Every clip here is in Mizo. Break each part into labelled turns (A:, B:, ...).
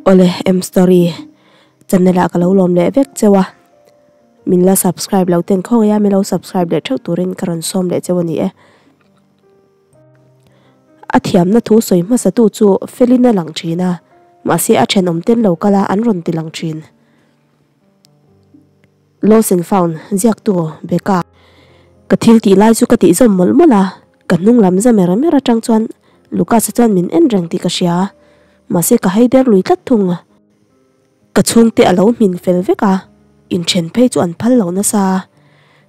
A: Awle M story channel ah ka lo lawm leh vek cheu a, min la subscribe lo ten khawngaih a min lo subscribe leh theuh turin ka rawn sawm leh cheu a ni e. A thiamna thu sawi hmasa tu chu felin a lang thin a, mahse a thenawm ten lo kal a an rawn ti lang thin. Lost and found ziaktu Becca. Ka thil tih lai chu ka tih zawm mawlh mawlh a, ka hnung lam za mer mer atang chuan Lucas-a chuan min en reng tih ka hria, mahse ka hai der lui tlat thung. Ka chhungte a lo hmin fel vek a, inthen phei chu an phal lo nasa.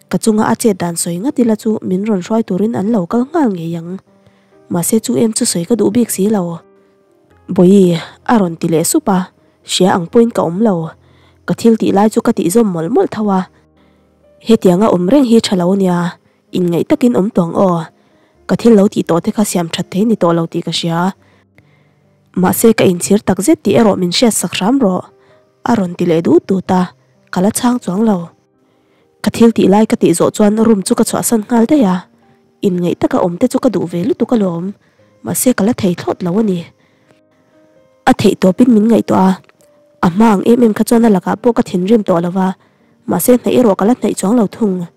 A: Ka chunga a chet dan sawi ngat ila chu min rawn hruai turin an lo kal nghal ngei ang. Mahse chu em chu sawi ka duh bik si lo. Bawihi a rawn ti leh sup a, hria ang pawhin ka awm lo. Ka thil tih lai chu ka tih zawm mawlh mawlh tho a. Hetianga awm reng hi tha lo nia, inngaih takin awm tawh ang aw. Ka thil lo tih tawh te kha siam that thei ni tawh lo tih ka hria. Mahse ka inchhir tak zet tih erawh min hriat sak hram rawh, a rawn ti leh dut dut a, ka la chhang chuang lo. Ka thil tih lai ka tih zawh chuan room chu ka chhuahsan nghal daih a, inngaih taka awm te chu ka duh ve lutuk alawm, mahse ka la thei thlawt lo a ni. A theih tawpin min ngaihtuah a, a hma ang em em kha chuan a lakah pawh ka thinrim tawh lo va, mahse hnaih erawh ka la hnaih chuang lo thung.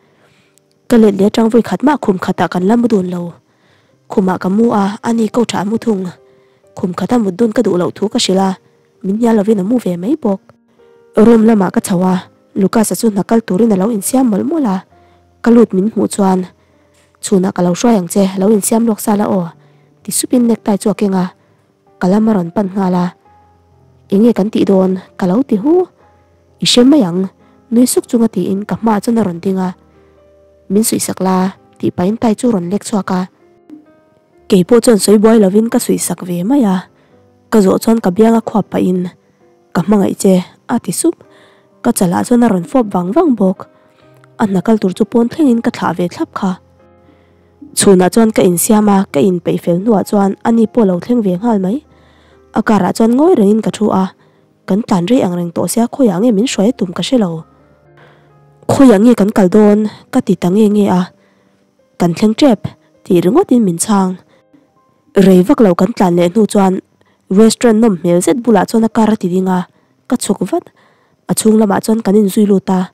A: Ka let leh atang vawi khat mah khum khatah kan la mu dun lo. Khumah ka mu a, ani ko tha a mu thung. Khum khata mut dun ka duh loh thu ka hrilh a, min hnial lovin a mu ve mai bawk. Room lamah ka chho a, Lucas-a chu hna kal turin a lo insiam mawlh mawlh a, ka lut min hmuh chuan, Chhunah ka lo hruai ang che, lo insiam lawk sa la aw, ti supin necktie chu a keng a, ka lam a rawn pan nghal a, Enge kan tih dawn? ka lo ti hu. I hre mai ang, nui suk chunga tiin ka hmaah chuan a rawn ding a, Min suihsak la, tih pahin tie chu a rawn lek chhuak a. Keipawh chuan sawi buai lovin ka suihsak ve mai a, ka zawh chuan ka bianga khuap pahin, Ka hmangaih che, a ti sup. Ka chalah chuan a rawn fawp vang vang bawk. A hna kal tur chu pawn thlengin ka thlah ve thlap kha. Chhunah chuan ka insiam a, ka inpeih fel hnuah chuan ani pawh lo thleng ve nghal mai. A karah chuan ngawi rengin ka thu a, kan tlan rei ang reng tawh sia khawiah nge min hruai tum ka hre lo. Khawiah nge kan kal dawn? ka ti ta nge nge a. Kan thleng tep, tih ringawtin min chhang. Rei vak lo kan tlan leh hnu chuan restaurant nawm hmel zet bulah chuan a car a ti ding a, ka chhuk vat. A chhung lamah chuan kan inzui lut a.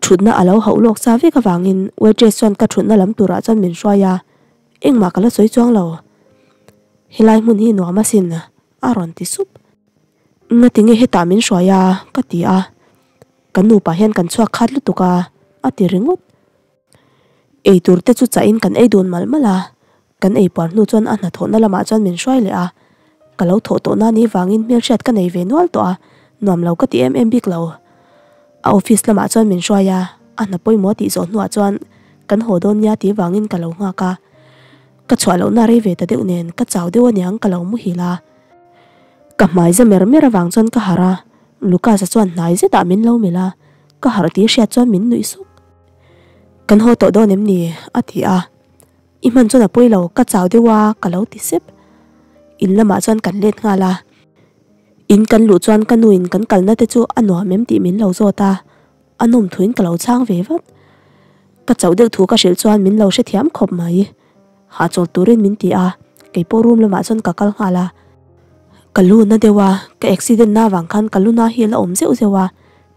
A: Thutna a lo hauh lawk sa vek avangin waitress chuan ka thutna lam turah chuan min hruai a, engmah ka la sawi chuang lo. Helai hmun hi nuam asin, a rawn ti sup. Ngatinge hetah min hruai a? ka ti a. Kan nupa hian kan chhuak khat lutuk a, a ti ringawt. Ei tur te chu chah in kan ei dun malh malh a, kan ei puar hnu chuan a hnathawhna lamah chuan min hruai leh a, ka lo thawh tawh na ni vangin hmelhriat ka nei ve nual tawh a, nuam lo ka ti em em bik lo. A office lamah chuan min hruai a, a hna pawimawh tih zawh hnuah chuan kan haw dawn nia tih vangin ka lo nghak a, ka chhuah lohna rei ve ta deuh nen ka chau deuh aniang ka lo muhil a. Ka hmai za mer mer avang chuan ka harh a, Lucas-a chuan hnai zetah min lo melh a, ka harh tih hriat chuan min nuih suk. Kan haw tawh dawn em ni? a ti a. I hman chuan a pawi lo, ka chau deuh a, ka lo ti sep. In lamah chuan kan let nghal a. In kan luh chuan ka nuin kan kalna te chu a nuam em tih min lo zawt a, a nawm thuin ka lo chhang ve vat. Ka chauh deuh thu ka hrilh chuan min lo hrethiam khawp mai. Hahchawl turin min ti a, keipawh room lamah chuan ka kal nghal a. Ka lu na deuh a, ka accident na avang khan ka lu na hi a la awm zeuh zeuh a,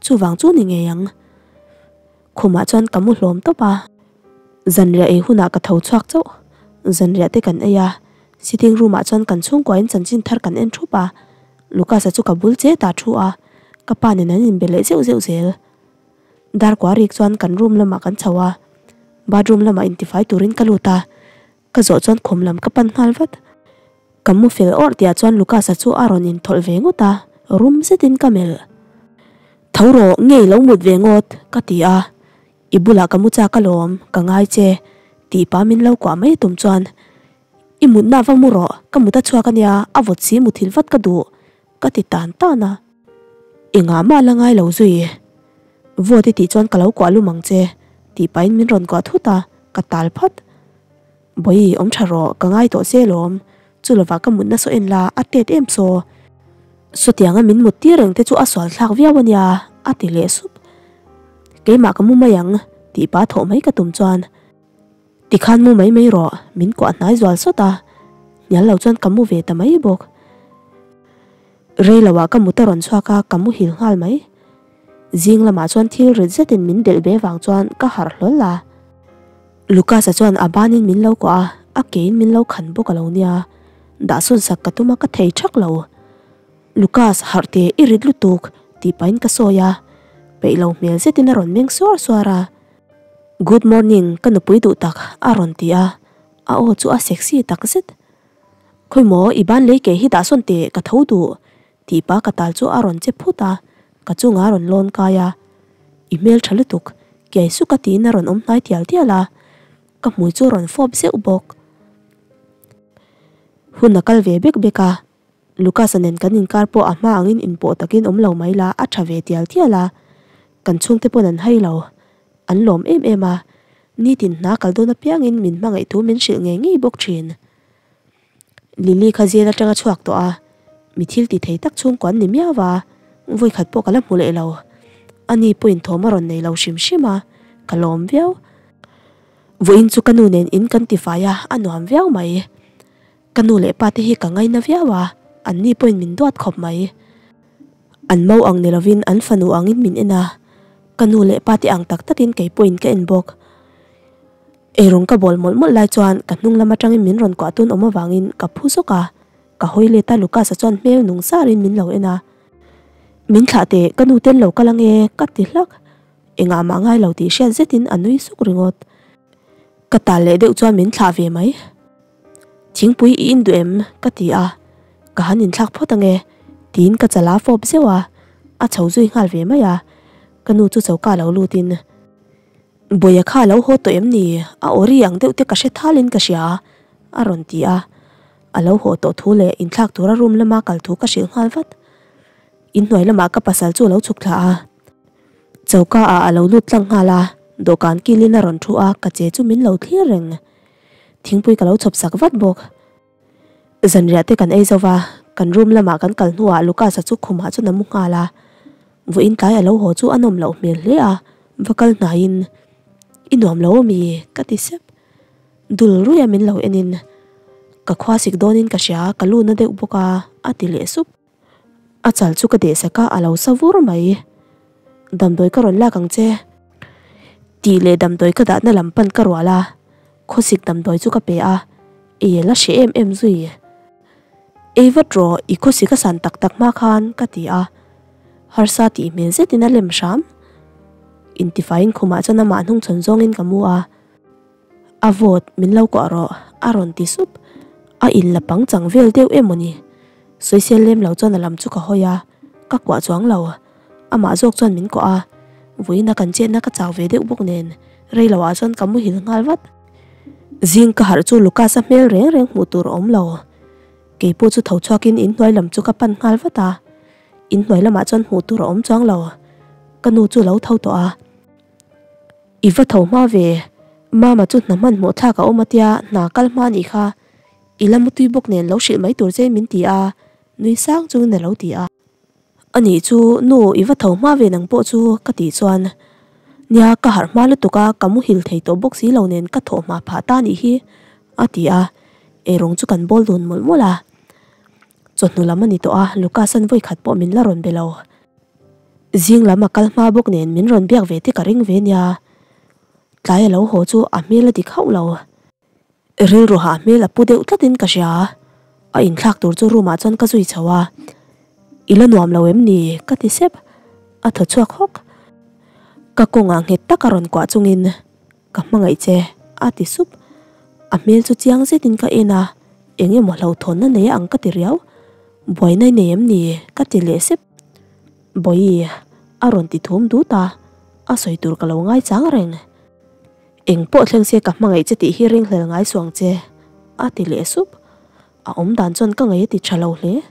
A: chuvang chu ni ngei ang. Khumah chuan ka mu hlawm tawp a, zanriah ei hunah ka tho chhuak chauh. Zanriah te kan ei a, sitting room ah chuan kan chhungkuain chanchin thar kan en thup a, Lucas-a chu ka bul che ta thu a, ka pa nen an inbe leh zeuh zeuh zel. Darkua rik chuan kan room lamah kan chho a, bathroom lamah intifai turin ka lut a, ka zawh chuan khum lam ka pan nghal vat. Ka mu fel awrh tihah chuan Lucas-a chu a rawn inthawlh ve ngawt a, rum zetin ka melh. Tho rawh, ngei lo mut ve ngawt, ka ti a. I bulah ka mu chak alawm, ka ngai che, tih pa min lo kuah mai tum chuan, I mutna va mu rawh, ka mut a chhuak ania, a vawt si muthilh vat ka duh, ka ti tan tan a. Engah mah la ngai lo zui. Vawt i tih chuan ka lo kuah lum ang che, tih pahin min rawn kuah thut a, ka tal phat. Bawihi, awm tha rawh, ka ngai tawh che alawm. Chu lovah ka mutna saw en la, a tet em saw. Sawtianga min mut tir reng te chu a sual thlak viau a nia, a ti leh sup. Keimah ka mu mai ang, tih pa thawh mai ka tum chuan. Tikhan mu mai mai rawh, min kuah hnai zual sawt a, hnial lo chuan ka mu ve ta mai bawk. Rei lo ah ka mut a rawn chhuak a, ka muhil nghal mai. Zing lamah chuan thil rit zetin min delh ve vang chuan ka harh hlawl a. Lucas-a chuan a banin min lo kuah a, a kein min lo khan bawk a lo nia. Dah sawn sak ka tum a ka thei thak lo. Lucas, harh teh i rit lutuk tih pahin ka sawi a, peih lo hmel zetin a rawn meng suar suar a. Good morning ka nupui duh tak a rawn ti a, a aw chu a sexy tak zet. Khawi maw i ban lei ke hi dah sawn teh ka tho duh tih pa ka tal chu a rawn che phut a, ka chungah a rawn lawn kai a. I hmel tha lutuk, kiai suk a tiin a rawn awm hnai tial tial a, ka hmui chu a rawn fawp zeuh bawk. Hun a kal ve bek bek a, Lucas-a nen kan inkar pawh a hma angin inpawh takin awm lo mai la a tha ve tial tial a, kan chhungte pawn an hai lo. An lawm em em a, nitin hna kal dawn apiangin min hmangaih thu min hrilh ngei ngei bawk thin. Lily kha zel atanga chhuak tawh a, mi thil ti thei tak chhungkua an ni miau a, vawikhat pawh ka la hmu leh lo. Ani pawhin thawm a rawn nei lo hrim hrim a, ka lawm viau. Vawiin chu ka nu nen in kan tifai a, a nuam viau mai. Ka nu leh pa te hi ka ngaina viau a, an ni pawhin min duat khawp mai. An mau ang ni lovin an fanu angin min en a, ka nu leh pa te ang tak takin kei pawhin ka en bawk. Eirawng ka bawl mawlh mawlh lai chuan ka hnung lam atangin min rawn kuah tun awm avangin ka phu zawk a, ka hawi let a Lucas-a chuan hmel nung sarin min lo en a. Min thlah teh, ka nu ten lo kal ange ka ti hlak. Engah mah ngai lo tih hriat zetin a nui suk ringawt. Ka tal leh deuh chuan min thlah ve mai. Thingpui i in duh em? ka ti a, ka han inthlak phawt ange tiin ka chala fawp zeuh a, a chho zui nghal ve mai a, ka nu chu choka lo lutin Bawia kha a lo haw tawh em ni? A aw ri ang deuh te ka hre thalin ka hria a rawn ti a, a lo haw tawh thu leh inthlak tura room lama kal thu ka hrilh nghal vat. Inhnuai lamah ka pasal chu a lo chhuk thla a. Choka ah a lo lut tlang nghal a, dawhkan kilin a rawn thu a, ka che chu min lo thlir reng. Thingpui ka lo chhawp sak vat bawk. Zanriah te kan ei zo va, kan room lamah kan kal hnuah Lucas-a chu khumah chuan a mu nghal a. Vawiin tlai a lo haw chu a nawm loh hmel hle a, va kal hnaiin, I nuam lo ami? ka ti sep. Dul ruia min lo enin, Ka khua sik dawnin ka hria, ka lu na deuh bawk a, a ti leh sup. A chal chu ka dehsak a, a lo sa vur mai. Damdawi ka rawn lak ang che. Tih leh damdawi ka dahna lam pan ka rual a, khawsik damdawi chu ka pe a, ei a la hreh em em zui. Ei vat rawh, i khawsik a san tak tak hma khan ka ti a, harsa tih hmel zetin a lem hram. Intifaiin khumah chuan amah hnungchhawn zawngin ka mu a. A vawt, min lo kuah rawh, a rawn ti sup. A in la pang chang vel deuh em aw ni? Sawisel lem lo chuan a lam chu ka hawi a, ka kuah chuang lo. Amah zawk chuan min kuah a, vawiin a kan chetna ka chau ve deuh bawk nen, rei loah chuan ka muhil nghal vat. Zing ka harh chu Lucas-a hmel reng reng hmuh tur a awm lo. Keipawh chu tho chhuakin inhnuai lam chu ka pan nghal vat a, inhnuai lamah chuan hmuh tur a awm chuang lo. Ka nu chu lo tho tawh a. I va tho hma ve, Mama chu hna hmanhmawh thlak a awm a tia hna kal hma nih kha, i la mutui bawk nen lo hrilh mai tur che min ti a, nui sang chungin a lo ti a. Anih chu nu i va tho hma ve nang pawh chu ka tih chuan, Nia ka harh hma lutuk a, ka muhil thei tawh bawk si lo nen ka thawh hma phah ta nih hi a ti a, eirawng chu kan bawl dun mawlh mawlh a. Chawhnu lam a ni tawh a, Lucas-a'n vawikhat pawh min la rawn be lo. Zing lam a kal hma bawk nen min rawn biak ve te ka ring ve nia. Tlai a lo haw chu a hmel a dik hauh lo. Rilru hah hmel a pu deuh tlatin ka hria. A inthlak tur chu room ah chuan ka zui chho a. I la nuam lo em ni? ka ti sep. A thaw chhuak hawk. Ka kawngah nghet tak a rawn kuah chungin Ka hmangaih che, a ti sup. A hmel chu chiang zetin ka en a, eng emaw hlauhthawnna nei ang ka ti riau. Buaina i nei em ni? ka ti leh sep. Bawihi, a rawn ti thum dut a, a sawi tur ka lo ngaichang reng. Eng pawh thleng se ka hmangaih che tih hi ringhlel ngai suang che, a ti leh sup. A awm dan chuan ka ngaih a ti tha lo hle.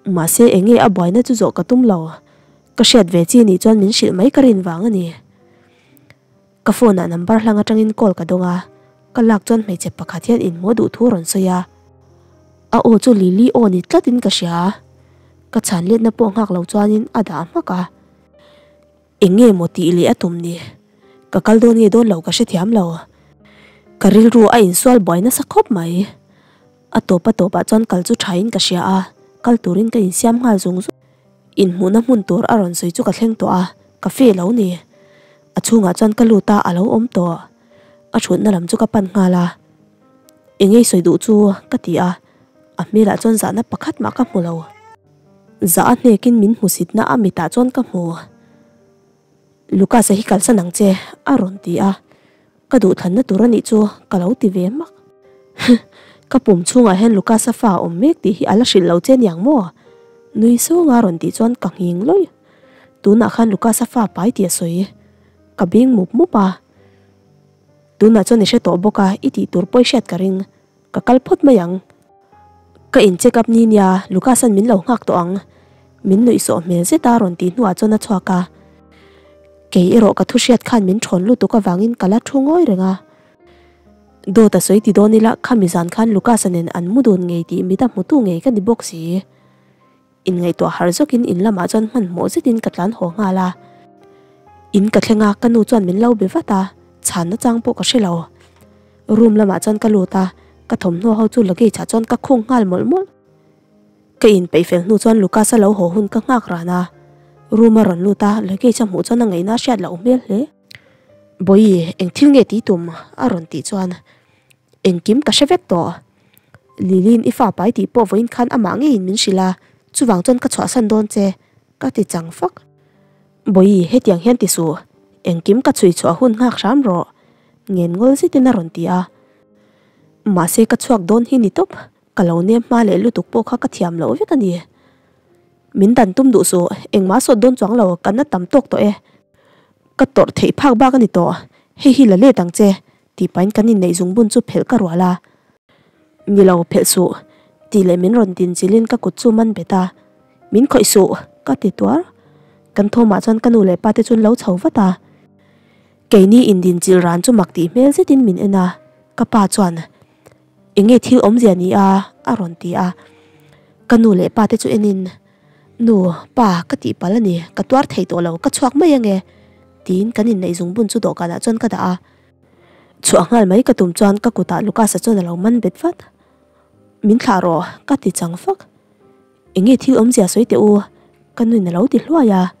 A: Mahse eng nge a buaina chu zawh ka tum lo. Ka hriat ve chi nih chuan min hrilh mai ka rin vang a ni. Ka phone ah number hlang atangin call ka dawng a, ka lak chuan hmeichhe pakhat hian inhmuh duh thu rawn sawi a. A aw chu Lily aw ni tlatin ka hria. Ka chhan letna pawh nghak lo chuanin a dah hmak a. Eng nge maw tih leh a tum ni? Ka kal dawn nge dawn lo ka hrethiam lo. Ka rilru a insual buai nasa khawp mai. A tawp a tawpah chuan kal chu thain ka hria a, Kal turin ka insiam nghal zung zung. Inhmuhna hmun tur a rawn sawi chu ka thleng tawh a, ka fe lo ni. A chhungah chuan ka lut a, a lo awm tawh. A thutna lam chu ka pan nghal a. Eng ei sawi duh chu ka ti a, a hmelah chuan zahna pakhat mah ka hmu lo. Zah a hnekin min hmusitna a mitah chuan ka hmu. Lucas-a hi kalsan ang che a rawn ti a, ka duhthlanna tur a nih chu ka lo ti ve hmak. Ka pum chhungah hian Lucas-a fa a awm mek tih hi a la hrilh lo che niang maw? Nui sawnga rawn tih chuan ka nghing lawih. Tunah khan Lucas-a fa pai tih a sawi. Ka bing mup mup a. Tunah chuan i hre tawh bawk a, i tih tur pawh i hriat ka ring. Ka kal phawt mai ang. Ka in check up ni nia, Lucas-a'n min lo nghak tawh ang. Min nuih sawh hmel zet a rawn tih hnuah chuan a chhuak a. Kei erawh ka thu hriat khan min thawn lutuk avangin ka la thu ngawi reng a. Dawt a sawi ti dawn ila khami zan khan Lucas-a nen an mu dun ngei tih mit a hmutu ngei ka ni bawk si. Inngaihtuah harh zawkin in lamah chuan hmanhmawh zetin ka tlan haw nghal a. In ka thleng a, ka nu chuan min lo be vat a, chhanna chang pawh ka hre lo. Room lamah chuan ka lut a, ka thawmhnaw ho chu luggage ah chuan ka khung nghal mawlh mawlh. Ka inpeih fel hnu chuan Lucas-a lo haw hun ka nghak ran a, room a rawn lut a, luggage a hmuh chuan a ngaihna a hriat loh hmel hle. Bawihi, eng thil nge tih tum? a rawn tih chuan Engkim ka hre vek tawh. Lili'n i fa pai tih pawh vawiin khan amah ngeiin min hrilh a, chuvang chuan ka chhuahsan dawn che, ka ti chang fak. Bawihi, hetiang hian ti suh, engkim ka chhui chhuah hun nghak hram rawh, ngen ngawl zetin a rawn ti a. Mahse ka chhuak dawn hi ni tawp, ka lo nem hma leh lutuk pawh kha ka thiam loh vek a ni. Min dan tum duh suh, engmah sawt dawn chuang lo, ka na tam tawk tawh e. Ka tawrh theih phak bak a ni tawh, hei hi la let ang che, Tih pahin kan inneih zungbun chu phelh ka rual a. Ni lo, phelh suh, tih leh min rawn din chilhin ka kut chu man bet a. Min khawih suh, ka ti tuar. Kan thawmah chuan ka nu leh pa te chu an lo chho vat a. Keini indin chilh ran chu mak tih hmel zetin min en a, ka pa chuan, Eng nge thil awmzia ni a? a rawn ti a. Ka nu leh pa te chu enin, Nu, pa, ka tihpalh a ni, ka tuar thei tawh lo, ka chhuak mai ange, tiin kan inneih zungbun chu dawhkanah chuan ka dah a. Chhuah nghal mai ka tum chuan ka kutah Lucas-a chuan a lo man bet vat. Min thlah rawh, ka ti chang fak. Eng nge thil awmzia sawi teh u? Ka nuin a lo ti hluai a.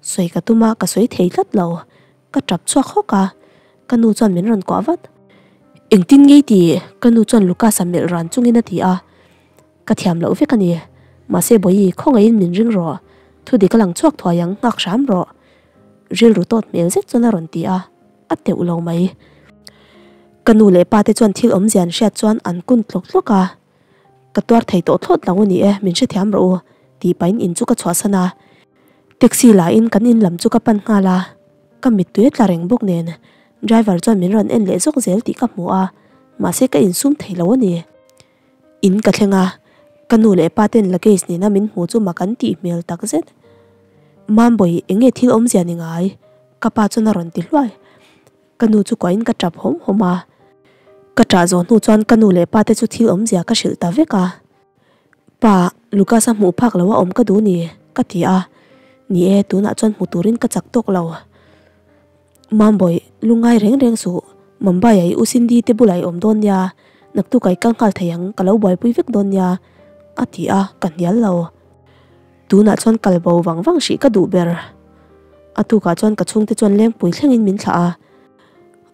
A: Sawi ka tum a, ka sawi thei tlat lo. Ka tap chhuak hawk a, ka nu chuan min rawn kuah vat. Engtin ngei ti? Ka nu chuan Lucas-a melh ran chungin a ti a. Ka thiam loh vek a ni. Mahse Bawihi, khawngaihin min ring rawh. Thudik a lang chhuak thuai ang, nghak hram rawh. Rilru tawt hmel zet chuan a rawn ti a, a teuh lo mai. Ka nu leh pa te chuan thil awmzia an hriat chuan an kun tlawk tlawk a. Ka tuar thei tawh thlawt lo a ni e, min hrethiam rawh u, tih pahin in chu ka chhuahsan a. Taxi la in kan in lam chu ka pan nghal a, ka mittui a tla reng bawk nen driver chuan min rawn en leh zawk zel tih ka hmu a, mahse ka insum thei lo a ni. In ka thleng a, ka nu leh pa ten luggage nena min hmu chu mak an tih hmel tak zet. Mambawi, eng nge thil awmzia ni ngai? Ka pa chuan a rawn ti hluai. Ka nu chu kuahin ka tap hawm hawm a, ka tah zawh hnu chuan ka nu leh pa te chu thil awmzia ka hrilh ta vek a. Pa, Lucas-a hmuh phak lo a awm ka duh ni, ka ti a. Ni e, tunah chuan hmu turin ka chak tawk lo. Mambawi, lungngai reng reng suh, Mumbai-a i u Cindy te bulah i awm dawn nia, naktuk ah i kal nghal thei ang, ka lo buaipui vek dawn nia, a ti a, ka hnial lo. Tunah chuan kal bo vang vang hrih ka duh ber. A tukah chuan ka chhungte chuan lengpui thlengin min thlah a.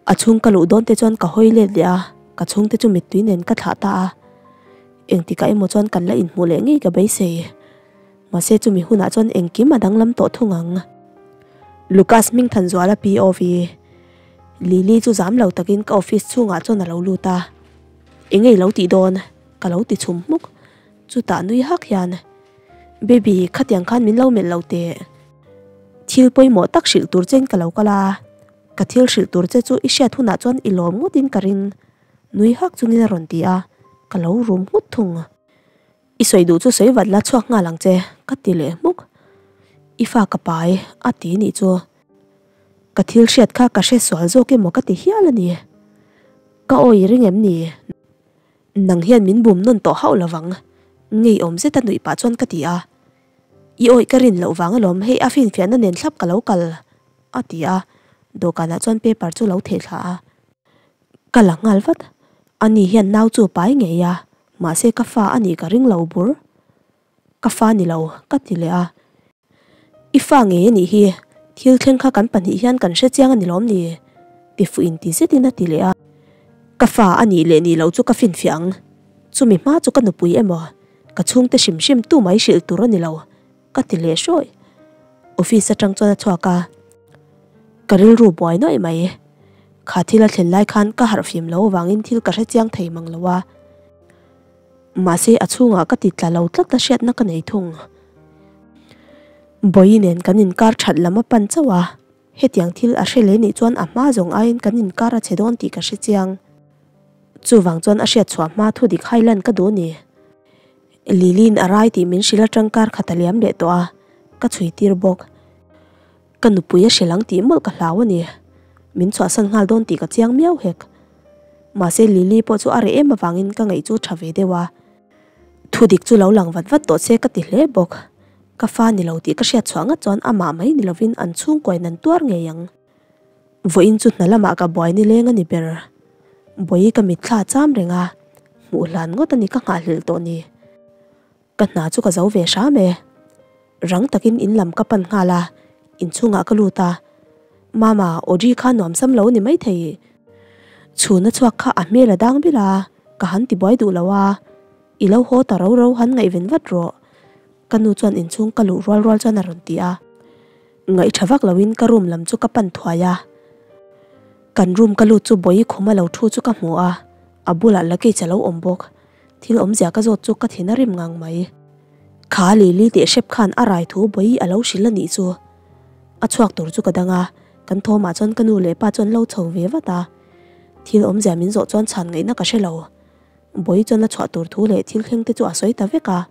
A: A chhung ka luh dawn te chuan ka hawi let leh a, ka chhungte chu mittui nen ka thlah ta a. Engtikah emaw chuan kan la inhmuh leh ngei ka beisei. Mahse chumi hunah chuan engkim a danglam tawh thung ang. Lucas Hmingthanzuala POV Lily chu zam lo takin ka office chhungah chuan a lo lut a. Eng nge i lo tih dawn? Ka lo ti chhum hmuk. Chutah nui hak hian, Baby, khatiang khan min lo melh lo teh. Thil pawimawh tak hrilh tur chein ka lo kal a. Ka thil hrilh tur che chu i hriat hunah chuan i lawm ngawtin ka ring. Nui hak chungin a rawn ti a, ka lo rum nghut thung. I sawi duh chu sawi vat la chhuak nghal ang che, ka ti leh hmuk. I fa ka pai, a ti nih chu. Ka thil hriat kha ka hre sual zawk emaw ka ti hial a ni. Ka aw i ring em ni? Nang hian min bum nawn tawh hauh lovang, ngeiawm zeta nuih pah chuan ka ti a. I awih ka rin loh vang alawm hei a finfiahna nen thlap ka lo kal, a ti a, dawhkanah chuan paper chu lo theh thla a. Ka la nghal vat, ani hian nau chu pai ngei a, mahse ka fa a nih ka ring lo bur. Ka fa ni lo, ka ti leh a. I fa ngei a nih hi, thil thleng kha kan pahnih hian kan hre chiang a ni lawm ni? Ti fuh in ti zetin a ti leh a. Ka fa a nih leh nih loh chu ka finfiah ang. Chumi hma chu ka nupui emaw, ka chhungte hrim hrim tu mai hrilh tur a ni lo, ka ti leh hrawih. Office atang chuan a chhuak a, ka rilru buai nuaih mai. Kha thil a thlen lai khan ka harh fim lo avangin thil ka hre chiang thei mang lo a. Mahse a chhungah ka ti tla lo tlat a hriatna ka nei thung. Bawi nen kan inkar that lam a pan chauh a, hetiang thil a hre leh nih chuan a hma zawng aiin kan inkar a chhe dawn tih ka hre chiang. Chuvang chuan a hriat chhuah hma thu dik hai lan ka duh ni. Lili'n a rai tih min hrilh atang kar khat a liam leh tawh a, ka chhui tir bawk. Ka nupui a hrilh ang tih mawlh ka hlau a ni. Min chhuahsan nghal dawn tih ka chiang miau hek. Mahse Lily pawh chu a reh em avangin ka ngaih chu tha ve deuh a. Thudik chu lo lang vat vat tawh se ka ti hle bawk. Ka fa ni lo tih ka hriat chhuah ngat chuan amah mai ni lovin an chhungkuain an tuar ngei ang. Vawiin chu hna lamah ka buai ni leng a ni ber. Bawi ka mitthla cham reng a, hmuh hlan ngawt a ni ka nghahhlelh tawh ni. Ka hna chu ka zo ve hram e. Rang takin in lam ka pan nghal a, inchhungah ka lut a. Mama, Audrey kha nuamsam lo ni maithei. Chhuna chhuak kha a hmel a dang bil a, ka han ti buai duh lo a. I lo haw ta ro ro han ngaihven vat rawh. Ka nu chuan inchhung ka luh rual rual chuan a rawn ti a. Ngaihtha vak loin ka room lam chu ka pan thuai a. Kan room ka lut chu Bawi khuma lo thu chu ka hmu a, a bulah luggage a lo awm bawk. Thil awmzia ka zawt chu ka thin a rim ngang mai. Kha Lily teh hrep khan a rai thu Bawi a lo hrilh a nih chu. A chhuak tur chu ka dang a, kan thawmah chuan ka nu leh pa chuan lo chho ve vat a. Thil awmzia min zawh chuan chhan ngaihna ka hre lo. Bawi chuan a chhuah tur thu leh thil thleng te chu a sawi ta vek a.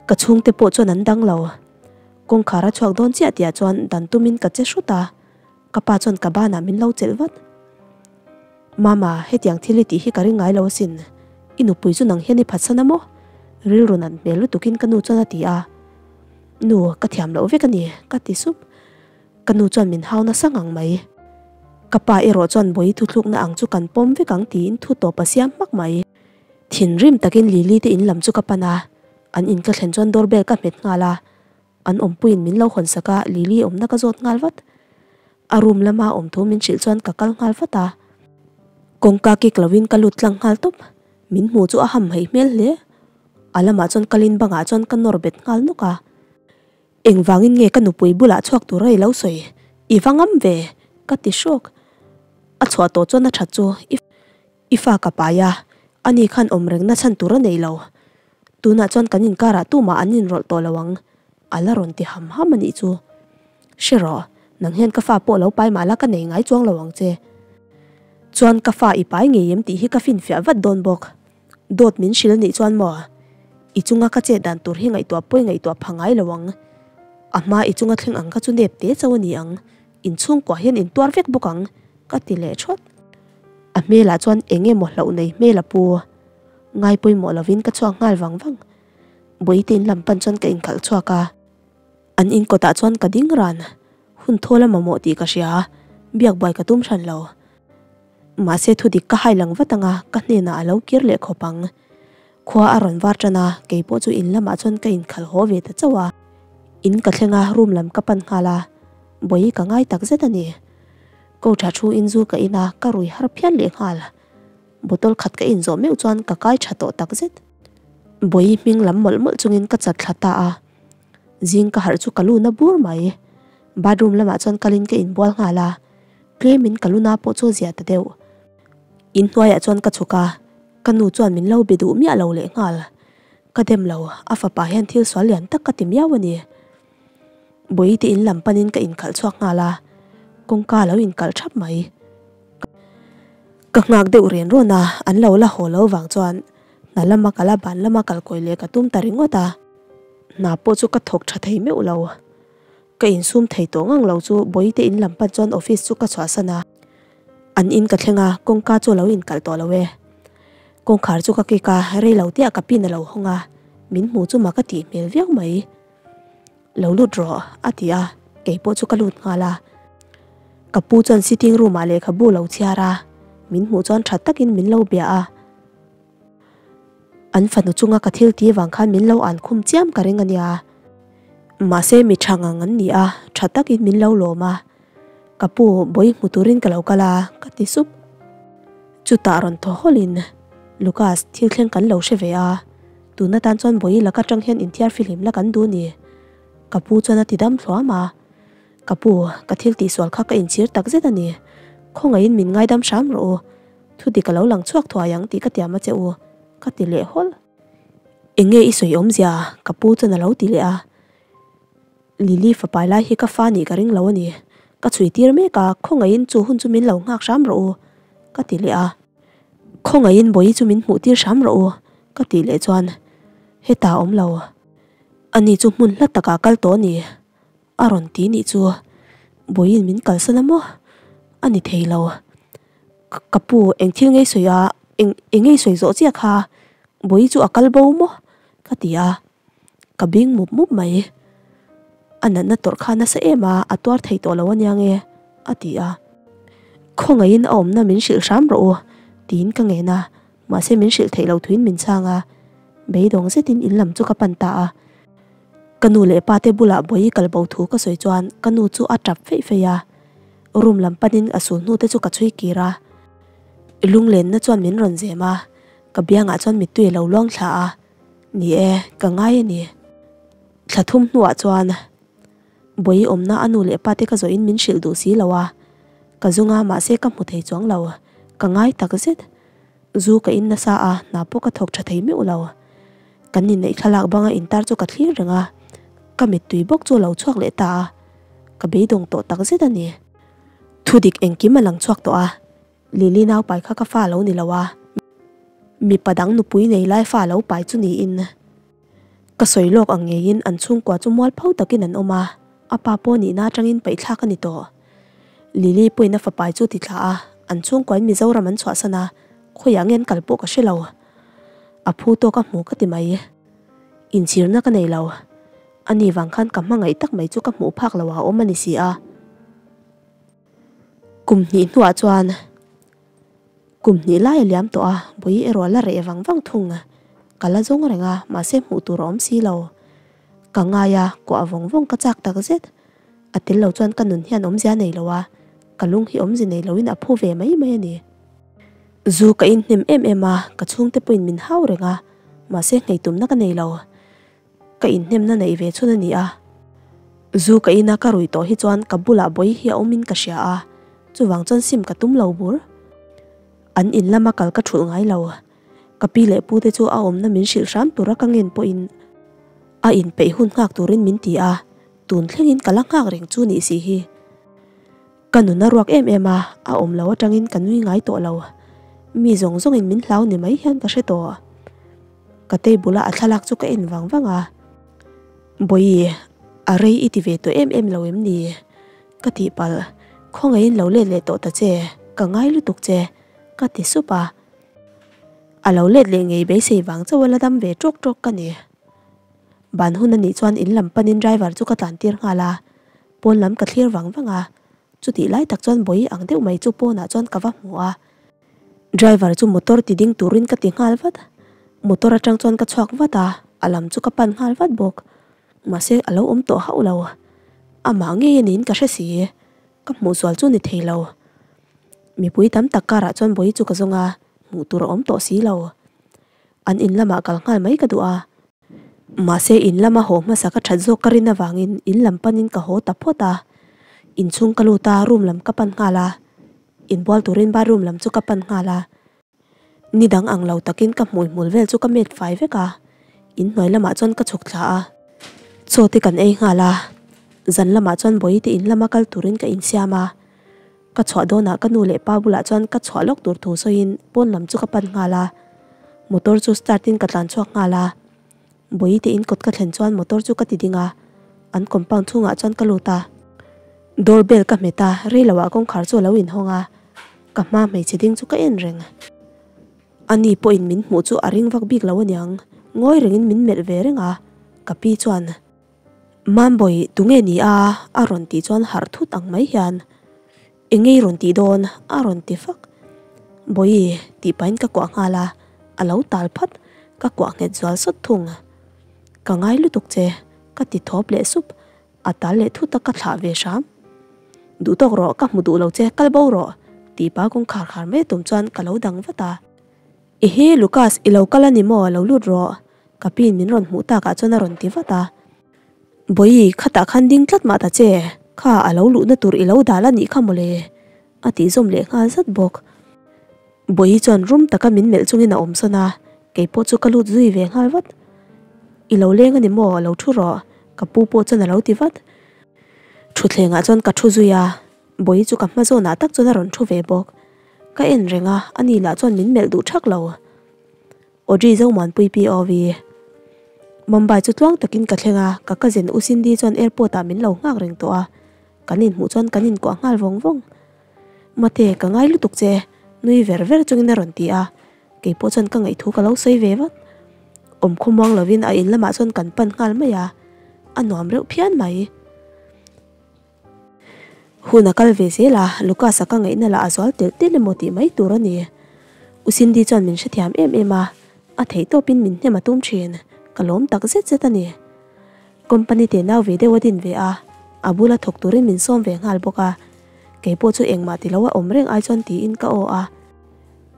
A: Ka chhungte pawh chuan an dang lo. Kawngkhar a chhuak dawn chiah tihah chuan dan tumin ka che hrut a. Ka pa chuan ka banah min lo chelh vat. Mama, hetiang thil i tih hi ka ring ngai lo asin. I nupui chu nang hian i phatsan a maw? Rilru nat hmel lutukin ka nu chuan a ti a. Nu, ka thiam loh vek a ni, ka ti sup. Ka nu chuan min hau nasa ngang mai. Ka pa erawh chuan bawi thuthlukna ang chu kan pawm vek ang tiin thu tawp a siam hmak mai. Thinrim takin Lily te in lam chu ka pan a. An in ka thlen chuan doorbell ka hmet nghal a. An awmpuiin min lo hawn sak a, Lily awmna ka zawt nghal vat. A room lama awm thu min hrilh chuan ka kal nghal vat a. Kawngka kik lovin ka lut tlang nghal tawp. Min hmu chu a ham haih hmel hle. A lamah chuan kalin bangah chuan ka nawr bet nghal nawk a. Engvangin nge ka nupui bulah chhuak tura i lo sawi? I va ngam ve! ka ti hrawk. A chhuah tawh chuan a that chu i I fa ka pai a, ani khan awm reng na chhan tur a nei lo. Tunah chuan kan inkarah tumah an inrawlh tawh lo ang, a la rawn ti ham ham a nih chu. Hre rawh, nang hian ka fa pawh lo pai mah la ka nei ngai chuang lo ang che. Chuan ka fa i pai ngei em tih hi ka finfiah vat dawn bawk. Dawt min hrilh a nih chuan maw? I chunga ka chet dan tur hi ngaihtuah pawi ngaihtuah pha ngai lo ang. A hma i chunga thleng ang kha chu nep te chauh a ni ang. Inchhungkuah hian intuar vek bawk ang, ka ti leh thawt. A hmelah chuan eng emaw hlauh nei hmel a pu. Ngai pawimawh lovin ka chhuak nghal vang vang. Bawihte in lam pan chuan ka inkhalh chhuak a. An in kawtah chuan ka ding ran. Hun thawl a mamawh tih ka hria. Biak buai ka tum hran lo. Mahse thudik ka hai lang vat anga ka hnenah a lo kir leh khawp ang. Khua a rawn var tan a, kei pawh chu in lamah chuan ka inkhalh haw ve ta chauh a. In ka thleng a, room lam ka pan nghal a. Bawi ka ngai tak zet a ni. Ko tha thu in zu ka in a, ka rui har phian leh nghal. Bottle khat ka in zawh meuh chuan ka kai tha tawh tak zet. Bawi hming lam mawlh mawlh chungin ka chat thla ta a. Zing ka harh chu ka lu na bur mai. Bathroom lamah chuan kalin ka inbual nghal a, tlemin ka luna pawh chu a zia ta deuh. Inhnuaiah chuan ka chhuk a, ka nu chuan min lo be duh miah lo leh nghal. Ka dem lo, a fapa hian thil sual lian tak ka ti miau a ni. Bawihte in lam panin ka inkhalh chhuak nghal a, kawngka lo inkalh thap mai. Ka nghak deuh ren rawn a, an lo la haw lo vang chuan hna lama kal a ban lama kal kawi leh ka tum ta ringawt a. Hna pawh chu ka thawk tha thei meuh lo. Ka insum thei tawh ngang lo chu Bawihte in lam pan chuan office chu ka chhuahsan a. An in ka thleng a, kawngka chu a lo inkalh tawh lo e. Kawngkhar chu ka kik a, rei lo tih ah ka pin a lo hawng a, min hmu chu mak a tih hmel viau mai. Lo lut rawh, a ti a, kei pawh chu ka lut nghal a. Ka pu chuan sitting room ah lehkhabu lo chhiar a, min hmuh chuan tha takin min lo bia a. An fanu chunga ka thil tih vang khan min lo an khum chiam ka ring a nia. Mahse mi tha ngang an ni a, tha takin min lo lawm a. Ka pu bawi hmu turin ka lo kal a, ka ti sup. Chutah rawn thaw hawlhin, Lucas, thil thleng kan lo hre ve a, tun atan chuan bawi laka tang hian inthiar fihlim la kan duh ni. Ka pu chuan a ti dam thluam a. Ka pu, ka thil tihsual kha ka inchhir tak zet a ni. Khawngaihin min ngaidam hram rawh u. Thu dik a lo lang chhuak thuai ang tih ka tiam a che u, ka ti leh hawlh. Eng nge i sawi awmzia? Ka pu chuan a lo ti leh a. Lily fapai lai hi ka fa nih ka ring lo a ni. Ka chhui tir mek a, khawngaihin chu hun chu min lo nghak hram rawh u, ka ti leh a. Khawngaihin Bawihi chu min hmuh tir hram rawh u, ka tih leh chuan hetah a awm lo. Ani chu hmun hla takah kal tawh a ni. A rawn ti nih chu Bawihin min kalsan a maw? A ni thei lo. Ka pu eng thil ngei sawi a, eng eng ngei sawi zawh chiah kha Bawihi chu a kal bo maw? Ka ti a, ka bing mup mup mai. A natna tawrh kha nasa em a, a tuar thei tawh lo ania nge a ti a. Khawngaihin a awmna min hrilh hram rawh u tiin ka ngen a, mahse min hrilh theih loh thuin min chhang a, beidawng zetin in lam chu ka pan ta a. Ka nu leh pa te bulah bawi kal bo thu ka sawi chuan ka nu chu a tap feih feih a, room lam panin a sul hnu te chu ka chhui kir a. Lunglenna chuan min rawn zem a, ka biangah chuan mittui a lo luang thla a, ni e, ka ngai a ni. Thla thum hnuah chuan bawi awmna a nu leh pa te ka zawhin min hrilh duh si lo a, ka zung a mahse ka hmu thei chuang lo, ka ngai tak zet. Zu ka in nasa a, hna pawh ka thawk tha thei meuh lo. Kan inneih thlalak banga intar chu ka thlir reng a, ka mittui bawk chu a lo chhuak leh ta a, ka beidawng tawh tak zet a ni. Thudik engkim a lang chhuak tawh a, Lily naupai kha ka fa lo ni lo a, mipa dang nupui nei lai fa lo pai chu niin. Ka sawi lawk ang ngeiin an chhungkua chu mualpho takin an awm a, a pa pawh nihna atangin paihthlak a ni tawh. Lily pawhin a fapai chu ti thla a, an chhungkuain Mizoram an chhuahsan a, khawiah nge an kal pawh ka hre lo. A phu tawk a hmu ka ti mai. Inchhirna ka nei lo. Ani vang khan ka hmangaih tak mai chu ka hmuh phak lo a awm a ni si a. Kum hnih hnuah chuan kum hnih lai a liam tawh a, Bawihi erawh a la reh vang vang thung. Ka la zawng reng a, mahse hmuh tur a awm si lo. Ka ngai a, kuah vawng vawng ka chak tak zet. A tel lo chuan ka nun hian awmzia nei lo a, ka lung hi awmze nei loin a phu ve mai mai a ni. Zu ka inhnem em em a, ka chhungte pawhin min hau reng a, mahse ngheitumna ka nei lo. Ka inhnemna neih ve chhun a ni a. Zu ka ina ka rui tawh hi chuan ka bulah bawi hi a awmin ka hria a, chuvang chuan sim ka tum lo bur. An in lama kal ka thulh ngai lo. Ka pi leh pute chu a awmna min hrilh hram tura ka ngen pawhin a inpeih hun nghak turin min ti a, tun thlengin ka la nghak reng chu nih si hi. Ka nun a ruak em em a, a awm lo atangin ka nui ngai tawh lo. Mi zawng zawngin min hlau ni mai hian ka hre tawh. Ka table a a thlalak chu ka en vang vang a. Bawihi, a rei i ti ve tawh em em lo em ni? Ka tihpalh, khawngaihin lo let leh tawh ta che, ka ngai lutuk che, ka ti sup a. A lo let leh ngei beisei vang chauh a la dam ve tawk tawk ka ni. Ban hun a nih chuan in lam panin driver chu ka tlan tir nghal a. Pawn lam ka thlir vang vang a, chutih lai tak chuan bawi ang deuh mai chu pawnah chuan ka va hmu a. Driver chu motor ti ding turin ka ti nghal vat. Motor atang chuan ka chhuak vat a, a lam chu ka pan nghal vat bawk. Mahse a lo awm tawh hauh lo. Amah ngei a niin ka hre si. Ka hmuh sual chu ni thei lo. Mipui tam tak karah chuan bawi chu ka zawng a, hmuh tur a awm tawh si lo. An in lamah kal nghal mai ka duh a. Mahse in lama haw hmasa ka that zawk ka rin avangin in lam panin ka haw ta phawt a. Inchhung ka lut a, room lam ka pan nghal a. Inbual turin bathroom lam chu ka pan nghal a. Ni dang ang lo takin ka hmui hmul vel chu ka met fai vek a. Inhnuai lamah chuan ka chhuk thla a. Chaw te kan ei nghal a. Zan lamah chuan Bawihte in lama kal turin ka insiam a. Ka chhuah dawnah ka nu leh pa bulah chuan ka chhuah lawk tur thu sawiin pawn lam chu ka pan nghal a, motor chu start in ka tlan chhuak nghal a. Bawihi te in kawt ka thlen chuan motor chu ka ti ding a, an compound chhungah chuan ka lut a. Door bell ka hmet a, rei loah kawngkhar chu a lo inhawng a, ka hma hmeichhe ding chu ka en reng. Ani pawhin min hmuh chu a ring vak bik lo aniang, ngawi rengin min melh ve reng a, ka pi chuan. Mambawi, tunge ni a? a rawn tih chuan harh thut ang mai hian, Engei rawn tih dawn? a rawn ti fak. Bawihi, tih pahin ka kuah nghal a, a lo tal phat. Ka kuah nghet zual sawt thung. Ka ngai lutuk che, ka ti thawp leh sup. A tal leh thut a ka thlah ve hram. Duh tawk rawh, ka hmu duh lo che, kal bo rawh, tih pa kawngkhar khar mai tum chuan ka lo dang vat a. Ehe Lucas, i lo kal a ni maw, lo lut rawh, ka piin min rawn hmuh takah chuan a rawn ti vat a. Bawihi, khatah khan ding tlat mah ta che, kha a lo luhna tur i lo dal a nih kha mawle, a tih zawm leh nghal zat bawk. Bawihi chuan rum taka min melh chungin a awm sawn a, kei pawh chu ka lut zui ve nghal vat. I lo leng a ni maw, lo thu rawh, ka pu pawh chuan a lo ti vat. Thutthlengah chuan ka thu zui a, Bawihi chu ka hma zawnah tak chuan a rawn thu ve bawk. Ka en reng a, ani lah chuan min melh duh thak lo. Audrey Zomuanpui POV. Mumbai chu tluang takin ka thleng a, ka cousin U Cindy chuan airport ah min lo nghak reng tawh a, kan inhmuh chuan kan inkuah nghal vawng vawng. Mate, ka ngai lutuk che, nui ver ver chungin a rawn ti a, keipawh chuan ka ngaihthu ka lo sawi ve vat. Awm khawmuang lovin a in lamah chuan kan pan nghal mai a, a nuam reuh phian mai. Hun a kal ve zel a, Lucas-a ka ngaihna lah a zual telh telh emaw tih mai tur a ni. U Cindy chuan min hrethiam em em a, a theihtawpin min hnem a tum thin, ka lawm tak zet zet a ni. Company te nau ve deuh a din ve a, a bula thawk turin min sawm ve nghal bawk a, keipawh chu engmah ti lo a awm reng ai chuan tiin ka aw a.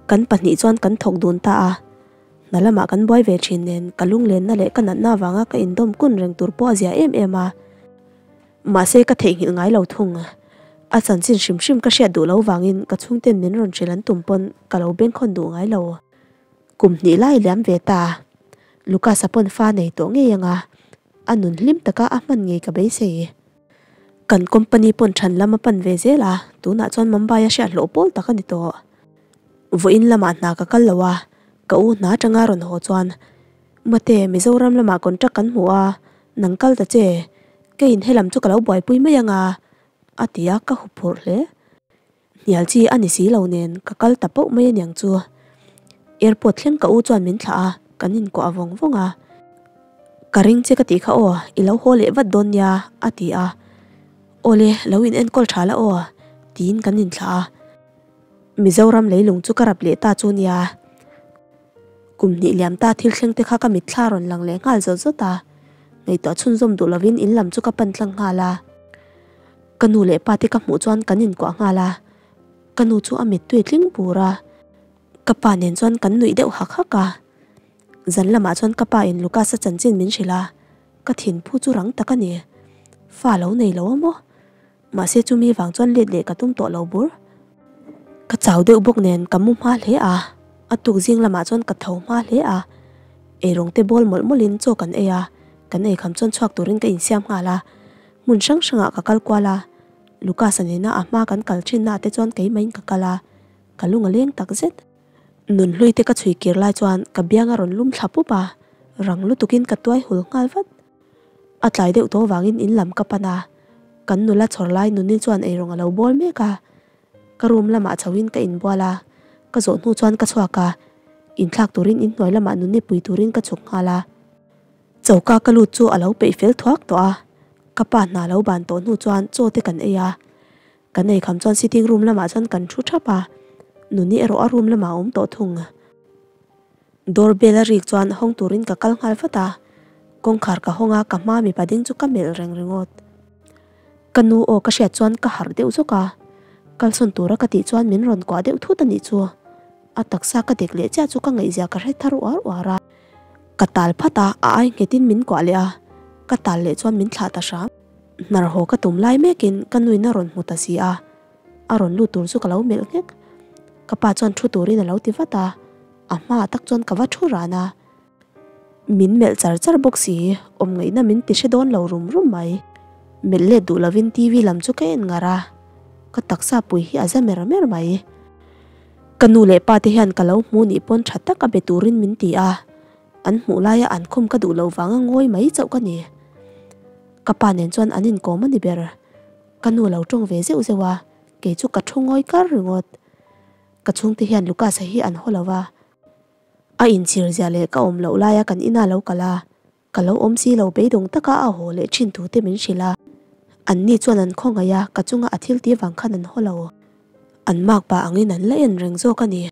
A: Kan pahnih chuan kan thawk dun ta a, hna lamah kan buai ve thin nen ka lunglenna leh ka natna avanga ka indawm kun reng tur pawh a zia em em a. Mahse ka theihnghilh ngai lo thung. A chanchin hrim hrim ka hriat duh lo vangin ka chhungten min rawn hrilh an tum pawn ka lo bengkhawn duh ngai lo. Kum hnih lai liam ve ta. Lucas-a pawn fa nei tawh ngei anga a nun hlim taka a hman ngei ka beisei. Kan company pawn than lam a pan ve zel a, tunah chuan Mumbai a hriat hlawh pawl tak a ni tawh. Vawiin lamah hna ka kal lo a, ka u hna atanga rawn haw chuan Mate, Mizoram lamah contract kan hmu a, nang kal ta che, keiin helam chu ka lo buaipui mai anga, a ti a, ka huphurh hle. Hnial chi a ni si lo nen ka kal ta pauh mai aniang chu. Airport thleng ka u chuan min thlah a, kan inkuah vawng vawng a. Ka ring che ka tih kha aw, i lo haw leh vat dawn nia, a ti a. Awle, lo in enkawl tha la aw, tiin kan inthlah a. Mizoram leilung chu ka rap leh ta chu nia. Kum hnih liam ta thil thleng te kha ka mitthla rawn lang leh nghal zawt zawt a, ngaihtuah chhunzawm duh lovin in lam chu ka pan tlang nghal a. Ka nu leh pa te ka hmuh chuan kan inkuah nghal a, ka nu chu a mittui tling bur a, ka pa nen chuan kan nuih deuh hak hak a. Zan lamah chuan ka pa in Lucas-a chanchin min hrilh a, ka thinphu chu rang tak a ni. Fa lo nei lo a maw? Mahse chumi vang chuan let leh ka tum tawh lo bur. Ka chau deuh bawk nen ka mu hma hle a, a tuk zing lamah chuan ka tho hma hle a. Eirawng te bawl mawlh mawlhin chaw kan ei a, kan eikham chuan chhuak turin ka insiam nghal a. Hmun hrang hrangah ka kal kual a, Lucas-a nena a hma kan kal thinna ah te chuan keimah in ka kal a, ka lung a leng tak zet. Nunhlui te ka chhui kir lai chuan ka biang a rawn lum thla pup a, rang lutukin ka tuai hul nghal vat. A tlai deuh tawh vangin in lam ka pan a, kan nula chhawr lai nuni chuan eirawng a lo bawl mek a. Ka room lamah chhoin ka inbual a, ka zawh hnu chuan ka chhuak a, inthlak turin inhnuai lamah nuni pui turin ka chhuk nghal a. Choka ka lut chu a lo peih fel thuak tawh a, ka pa hna lo ban tawh hnu chuan chaw te kan ei a. Kan eikham chuan sitting room lamah chuan kan thu thap a, nuni erawh a room lamah a awm tawh thung. Door bell a rik chuan hawng turin ka kal nghal vat a, kawngkhar ka hawng a ka hma mipa ding chu ka melh reng ringawt. Ka nu aw ka hriat chuan ka harh deuh zawk a, kalsawn tura ka tih chuan min rawn kuah deuh thut a nih chu. A taksa ka dek leh chiah chu ka ngaihzia ka hre thar uar uar a. Ka tal phat a, a ai nghetin min kuah leh a, ka tal leh chuan min thlah ta hram. Hnar haw ka tum lai mekin ka nuin a rawn hmu ta si a, a rawn lut tur chu ka lo melh nghek. Ka pa chuan thu turin a lo ti vat a. A hmaah tak chuan ka va thu ran a, min melh char char bawk si, awm ngaihna min ti hre dawn lo rum rum mai. Melh let duh lovin TV lam chu ka en ngar a, ka taksa pui hi a za mer mer mai. Ka nu leh pa te hian ka lo hmu nih pawn tha tak a be turin min ti a, an hmuh laia an khum ka duh loh vanga ngawi mai chauh ka ni. Ka pa nen chuan an inkawm a ni ber. Ka nu lo tawng ve zeuh zeuh a, kei chu ka thu ngawi kar ringawt. Ka chhungte hian Lucas-a hi an haw lo va, a inchhir zia leh ka awm loh laia kan ina lo kal a, ka lo awm si lo beidawng taka a haw leh thin thu te min hrilh a. Anni chuan an khawngaih a, ka chunga a thil tih vang khan an haw lo. An makpa angin an la en reng zawk a ni.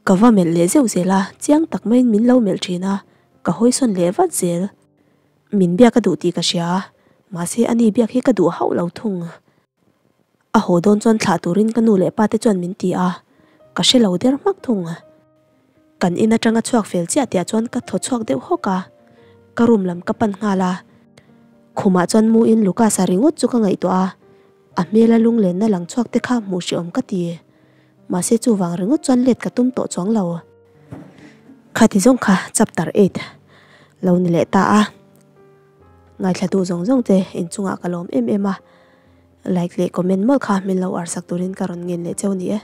A: Ka va melh leh zeuh zel a, chiang tak maiin min lo melh thin a, ka hawisawn leh vat zel. Min biak a duh tih ka hria, mahse ani biak hi ka duh hauh lo thung. A haw dawn chuan thlah turin ka nu leh pa te chuan min ti a, ka hre lo der hmak thung. Kan in atanga chhuak fel chiah tihah chuan ka thaw chhuak deuh hawk a, ka room lam ka pan nghal a. Khumah chuan mu in Lucas-a ringawt chu ka ngaihtuah a, a hmela lunglenna lang chhuak te kha hmuh hrehawm ka ti. Mahse chuvang ringawt chuan let ka tum tawh chuang lo. Khati zawng kha chapter 8 lo ni leh ta a. Ngaithla duh zawng zawng te inchungah ka lawm em em a. Like leh comment mawlh kha min lo arsak turin ka rawn ngen leh cheu ni e.